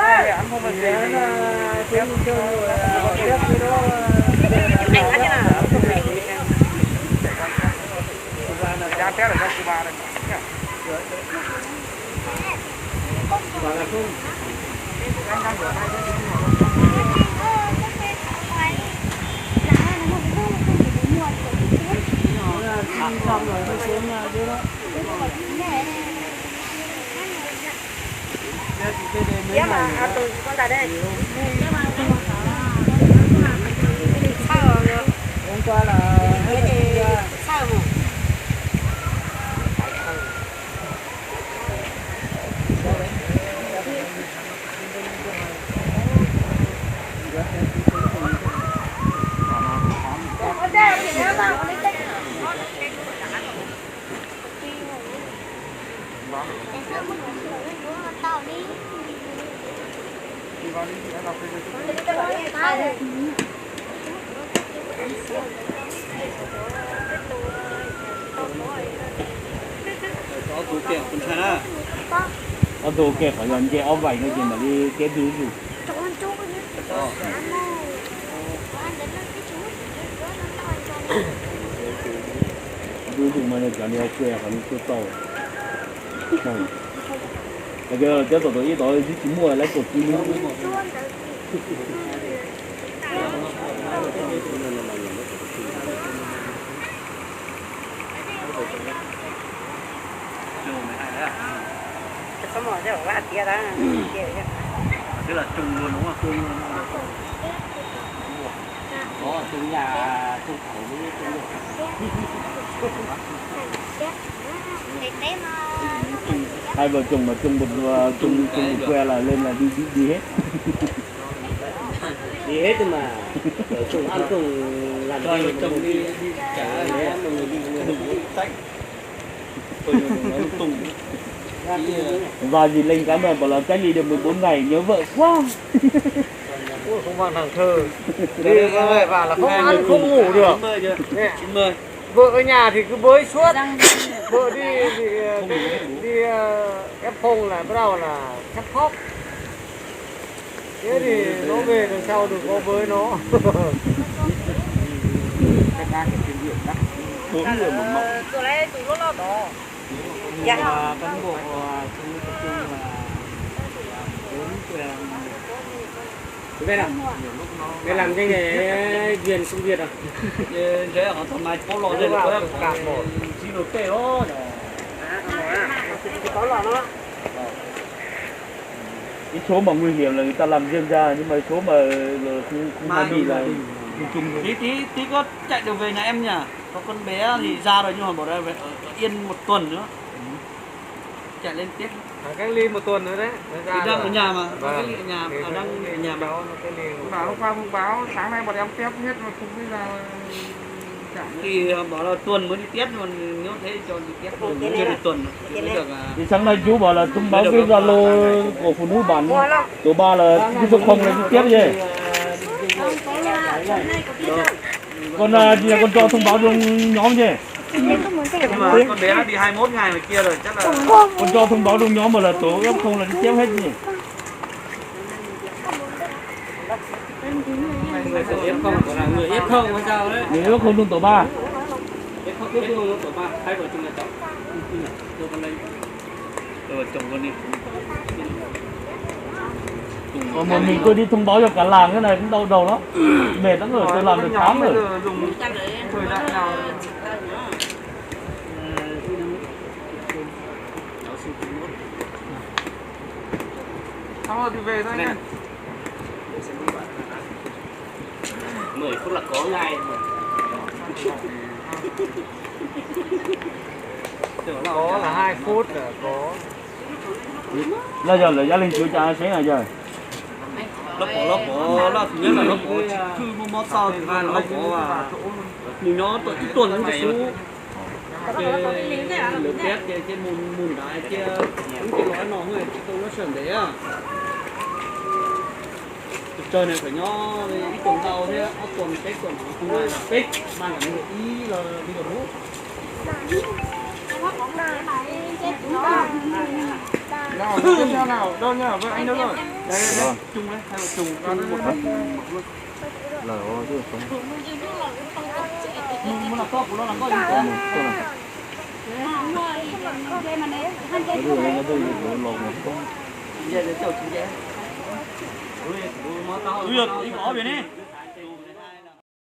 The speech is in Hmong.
Anh không mà gì thì tiếp cho người, à, tiếp cái đó, à, cái đó, à, cái đó. Hôm qua là Ob tug kiag qhov yog nce ob vaim no ces mam li keb dub zus. Dub zus mas cov niag kua qhov no tuaj tau. Cov tom tom ib tod twb tsis muaj lawv kaum tsib lub. Hai vợ chồng mà trông một, trông, trông một que là lên là đi, đi, đi hết. Đi hết mà. Vợ chồng ăn không làm gì mà đi, đi cả, một người đi, một người đi. Và dì Linh cái mà bảo là cách ly được mười bốn ngày nhớ vợ quá. Ui, không bằng thằng Thơ. Đi ra ngoài và là không ăn không ngủ được. Vợ ở nhà thì cứ bới suốt. Vợ đi, đi, đi, đi, ờ, ép không là bắt đầu là chắc khóc. Thế thì nó về đằng sau đừng có bới nó. Bốn người một mẫu. Cán bộ, ờ, trong tập trung là bốn, ờ, Mày làm cái này, Duyên không Duyên à? Thế họ tao mai có lo đây là có cặp rồi. Xin lỗi tệ đó. Có lo nó. Cái số mà nguy hiểm là người ta làm riêng ra, nhưng mà số mà là không, không ai bị là chung chung thôi. Tí, tí, tí có chạy được về nhà em nhỉ? Có con bé thì ra rồi nhưng mà bảo là phải ở, ở yên một tuần nữa. Chạy lên tiếp. Cách ly một tuần nữa đấy. Thì đang ở nhà mà, đang cách ly ở nhà, à, đang ở nhà mà. Báo nó cách ly một tuần. Hôm qua thông báo sáng nay bọn em test hết mà không biết ra. Thì bảo là tuần mới đi tiếp, nhưng mà nếu thế cho đi tiếp, chưa được tuần mà. Chưa được, à. Thì sáng nay chú bảo là thông báo cái Zalo của phụ nữ bản, tổ ba là cái số không là đi tiếp vậy. Còn, à, con cho thông báo trong nhóm chứ. Nhưng mà con bé nó đi hai mốt ngày ngoài kia rồi chắc là. Con cho thông báo trong nhóm mà là tổ F không là đi tiếp hết nhỉ. Người F không, người F không sao đấy. Người F không trong tổ ba. F không, F không trong tổ ba, hai vợ chồng là cháu. Ôi, mà mình tôi đi thông báo cho cả làng thế này cũng đau đầu lắm. Mệt lắm rồi, tôi làm được tháng rồi. Thắng rồi thì về thôi nha. Mười phút là có ngay. Có là hai phút là có. Lo yog lawv yab leej twg cas seb no yog. Lawv pom, lawv pom, lawv tsis khwj muaj mob txog, lawv pom nws nyob tau ib tuần lawm ces lawv piav ces mus mus nrad cia, ub ces los no tsis tau lub sij hawm ntev. Tus tsawg no tseem nyob ib tuần ntau thiab, ob tuần peb tuần no, peb mas yog ib los li los lub. Nào, tiếp theo nào, đâu nhá, vợ anh đâu rồi? Đấy, đấy, đấy, chung đấy, hai vợ chồng, chung một. Lawm, mus, mus làm to, kuv lo làm to. Mus, mus, mus. Mus, mus, mus, mus. Mus, mus, mus, mus.